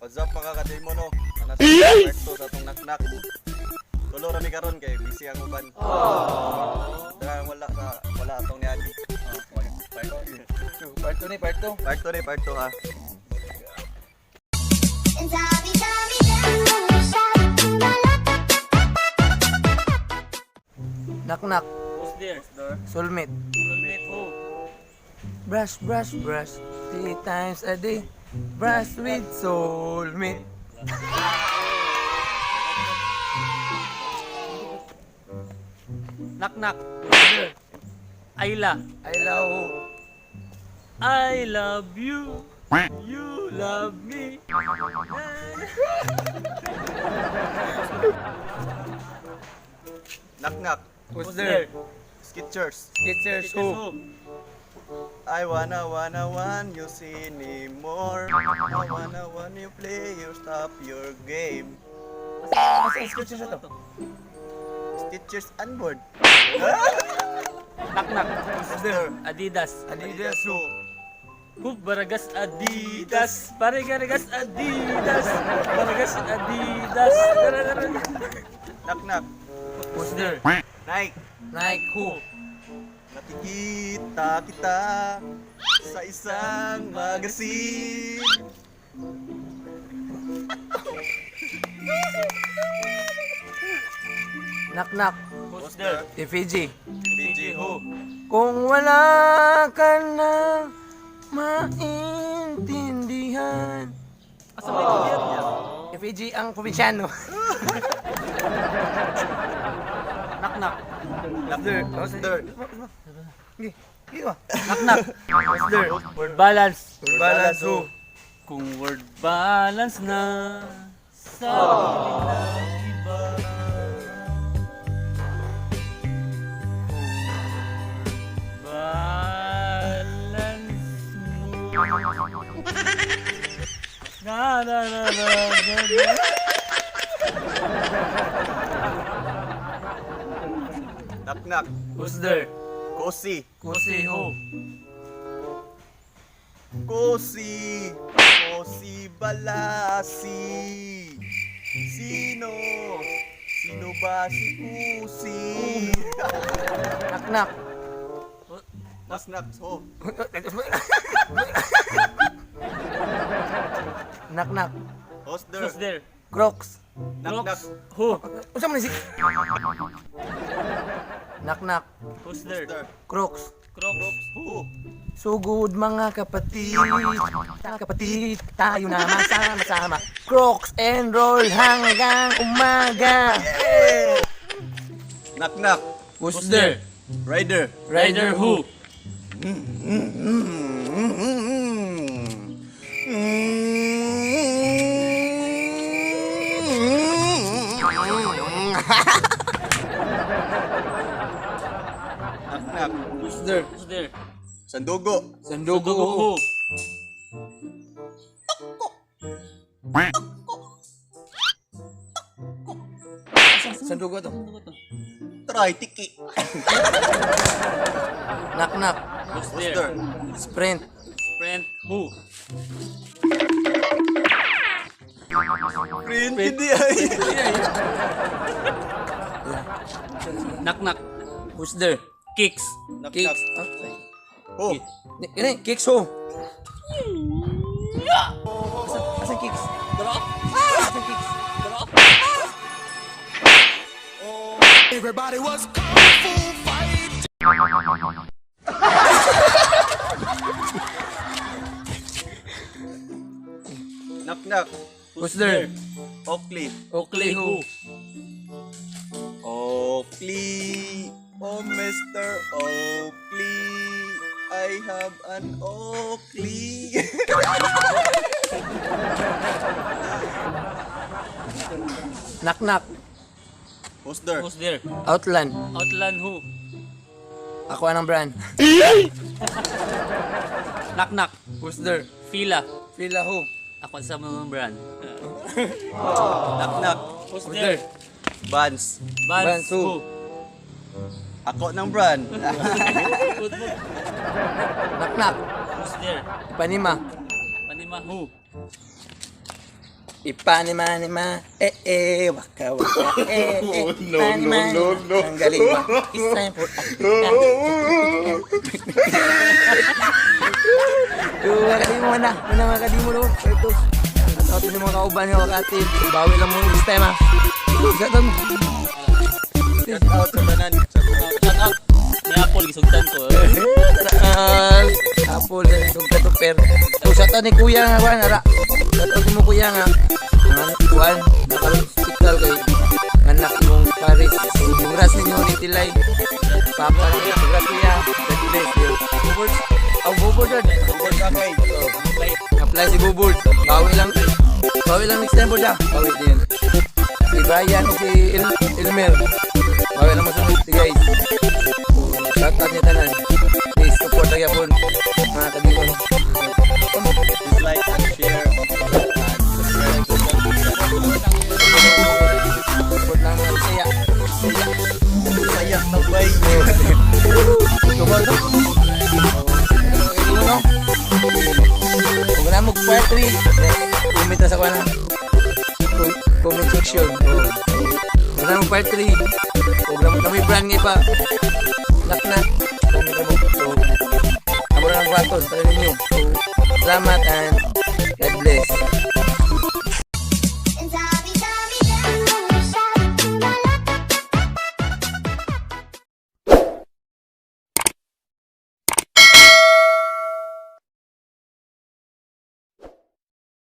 What's up, mga kademo, no? Ana sa part 2 sa atong knock-knock. Tulo rami karon kay busy ang uban. Dahil wala sa wala atong niagi. Part 2 ni, part 2. Part 2 ni, part 2 ha. And Tommy, Tommy, Tommy, Knock knock. Who's there? Soulmate. Soulmate who? Brush, brush, brush. Three times a day. Brush with soulmate. Knock knock. Ayla. I love you. I love you. You love me. Knock knock. Who's there? Skechers. Skechers who? Who? I wanna wanna want you see anymore. I wanna want you play you stop your game. Asa ang Skechers na to? Skechers on board. Knock knock. Who's there? Adidas. Adidas who? Who Baragas Adidas. Parigaragas Adidas. Baragas Adidas. Dararara. Knock knock. Who's there? Nike. Nike who? Nakikita kita sa isang magazine. Knock knock. Who's there? TFG. BG who? Kung wala ka na maintindihan. Asa may kindihan niya? FEG ang probinsyano. Knock knock. Knock there. Who's there? Sige, sige ba? Knock knock. Who's there? Word balance. Balance who? Kung word balance na sa piling ng iba. Kung balance mo. Na na na na na na. Knock knock. Who's there? Kosi. Kusi who? Kosi. Kosi Balasi. Sino? Sino ba si Kusi? Knock knock. Knock knock who? Knock knock. Who's there? Who's there? Crocs. Knock knock. Crocs. Who? Unsa man ni si Knock knock. Who's there? There. Crocs. Crocs. Who? Sugod, mga kapatid, kapatid, tayo na sama-sama. Crocs and roll hanggang umaga. Knock knock. Who's there? Rider. Rider who? Knock knock. Who's there? Who's there? Sandugo. Sandugo. Who? Sandugo to. Try tiki. Knock knock. Who's Who's there? there? Sprint. Friend who? Print hindi ay. Knock knock. Who's there? Kicks. Knock knock. Kicks. Who? Ini kicks who? Asa kicks? Asa kicks? Everybody was kung fu fighting. Knock knock. Who's there? Oakley. Oakley who? Oakley. Oh, Mr. Oakley. I have an Oakley. Knock knock. Who's there? Who's there? Outland. Outland who? Ako anang brand. Knock knock. Who's there? Fila. Fila who? Ako sa mga brand. Knock knock. Who's Who's there? there? Vans. Vans Vans who? who? Ako ng brand. Knock knock. Who's there? Ipanima. Panima who? Ipani mani ma, eh eh, waka waka, eh eh. No, Ipani, no, mani, no, no. Ang galing ba? It's time for Mga kadimo na, una mga kadimo no. Ito. At ito mga kauban niyo kati. Bawi lang mo this time ha. Shout out mo. Shout out sa tanan. Shout out. Ni Apple gisugtan ko. Saan? Apple sa sugtan to per. So shout out ni kuya nga wan ara. Shout out mo kuya nga. Nga kuan nakaroon hospital kay anak mong Paris. So congrats ninyo ni Tilay. Papa niya, congrats kuya. God bless you. Bubord. Oh, bubord yun. Bubod ka kay. Apply si Bubord. Bawi lang. Bawi lang next time, Bord ah. Bawi din. Si Brian o si Elmer. Bawi lang masunod si guys. So, shout out niya tanan. Please support lang yapon mga kadigon. Please like and share. And subscribe to the Support lang mga Bisaya. Bisaya. Saya tambay. Support to. Kadigon no? Kung na mo part 3, comment na sa kuwan ha. Comment section. Oh. Kung na mo part 3, kung na mo may brand nga ipa, lock na. Comment na mo. So, amo na lang kwaton para ninyo. So, salamat and God bless.